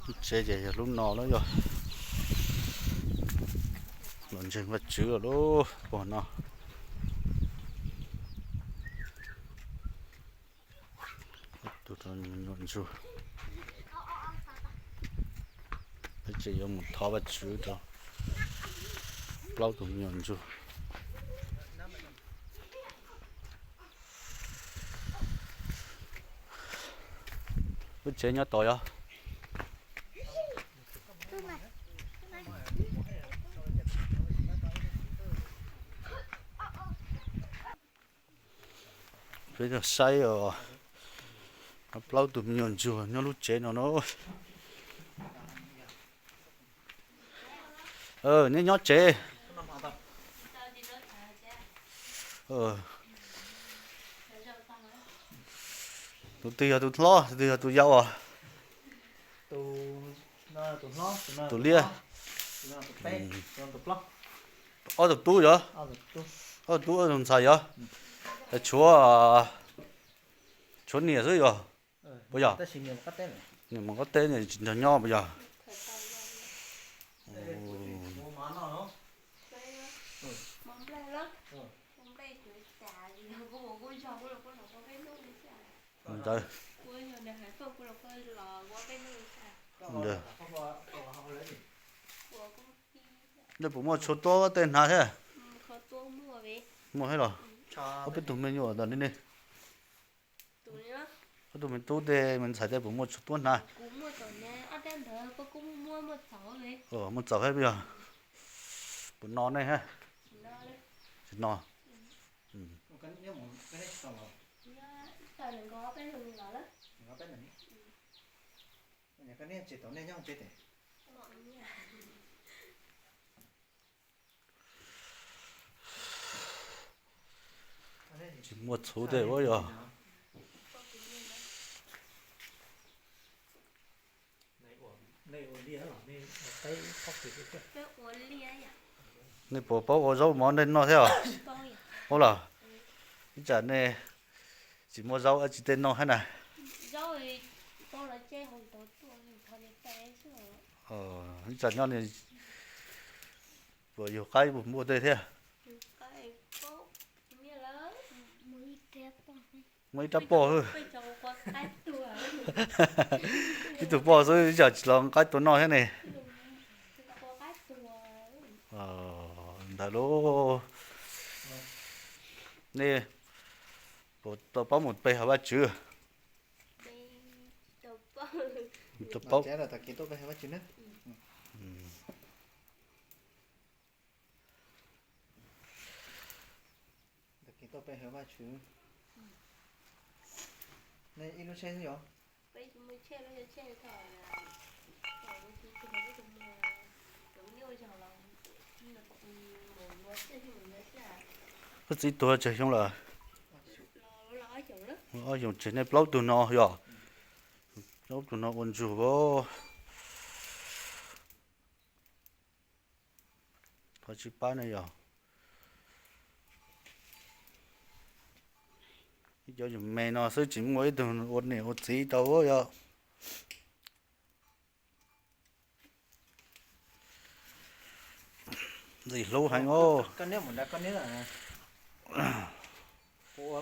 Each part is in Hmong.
Lub tsev ces yog lub no lawm, yog los ntseeg Vajtswv lawm lub pog no. Tus rau me nyuam ntsuag, peb tseem yuav mus thov Vajtswv rau plaub tus me nyuam ntsuag. Lub tsev nyob tod yog. Peb saib os, plaub tus me nyuam ntsuag nyob lub tsev no no. Nej nyob tsev. Tus twg yog tus hlob, tus twg yog tus yau os? Tus liab. Ob tug tub yog? Ob tug tub ob tug ntxhais yog? Tshuav, tshuav niam xwb yog? Puas yog? Niam mus qab teb, niam tsis nrog nyob puas yog? Ntawd. Nej puas muaj tshuaj tuab tej hnav thiab? Muaj thiab los? Ob peb tug me nyuam ntawm nej ne? Ob tug me tub tej me ntxhais tej puas muaj tshuaj tuab hnav? Muaj txaus thiab puas yog? Puas no nej ha? Tsis no. Tsis muaj txhuv tej ua yog? Nej puas paub ua zaub mov nej noj thiab os? Paub los? Ib tsam nej tsis muaj zaub dab tsi tej noj thiab na? Ib tsam nyob ni puas yug qaib puas npua tej thiab? Muaj ib rab poj xwb. Ib tug poj xwb ib tsam tsis los qaib tua noj thiab ne. Ntawd lauj. Nej puas tau paub mus pe hawm Vajtswv? Tau paub. Nej ib lub tsheb xwb yog? Koj txiv tuag tsawg xyoo lawm? Ob xyoos tseg, nej plaub tug no yog? Plaub tug no ua ntsuag as. Qhov tsis pab ne yog ib cov yus me no xwb tsis muaj ib tug ua niam ua txiv tau yog. Ntxim hlub heev os. Koj mus lawm hlis lawm os. Ua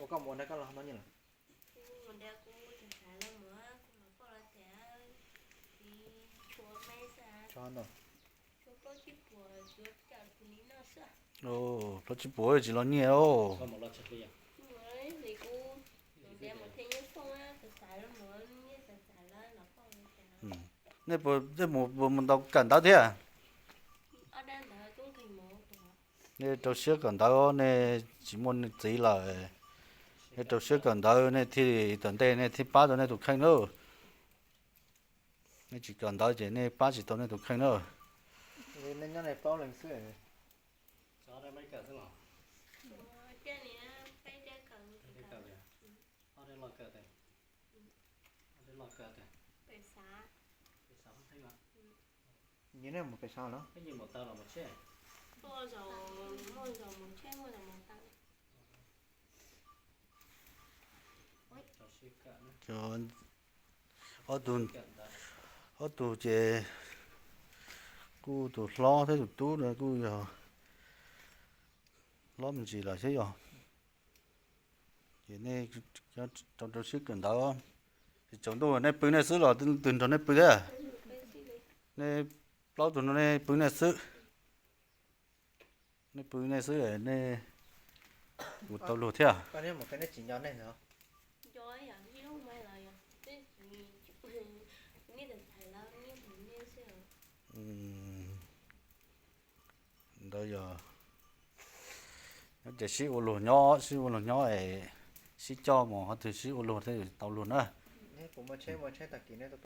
koj mus ua nrag koj los hov no nyiaj lawm? Tshuav ntau. Plaub tsib puas tsis los nyiaj os. Nej puas, nej mus, mus ntau kawm ntawv thiab? Nej rau siab kawm ntawv, nej tsis muaj txiv lawm. Nej rau siab kawm ntawv, nej thiaj tom ntej nej thiaj pab tau nej tus kheej na. Nej tsis kawm ntawv ces nej pab tsis tau nej tus kheej na. Nyias nej mus pem sav los? Ob tug, ob tug ces kuj tus hlob thiab tus tub no kuj yog hlob me ntsis lawm thiab yog. Ces nej rau rau siab kawm ntawv, tsaus ntuj nej pw nej xwb los twg nrog nej pw thiab? Nej plaub tug no nej pw nej xwb. Nej pw nej xwb, nej kuv tau luag thiab. Ntawd yog nyob ces sib ua luag nyob, sib ua luag nyob es sib coj mus qhov twg sib ua luag thiaj tau luag na.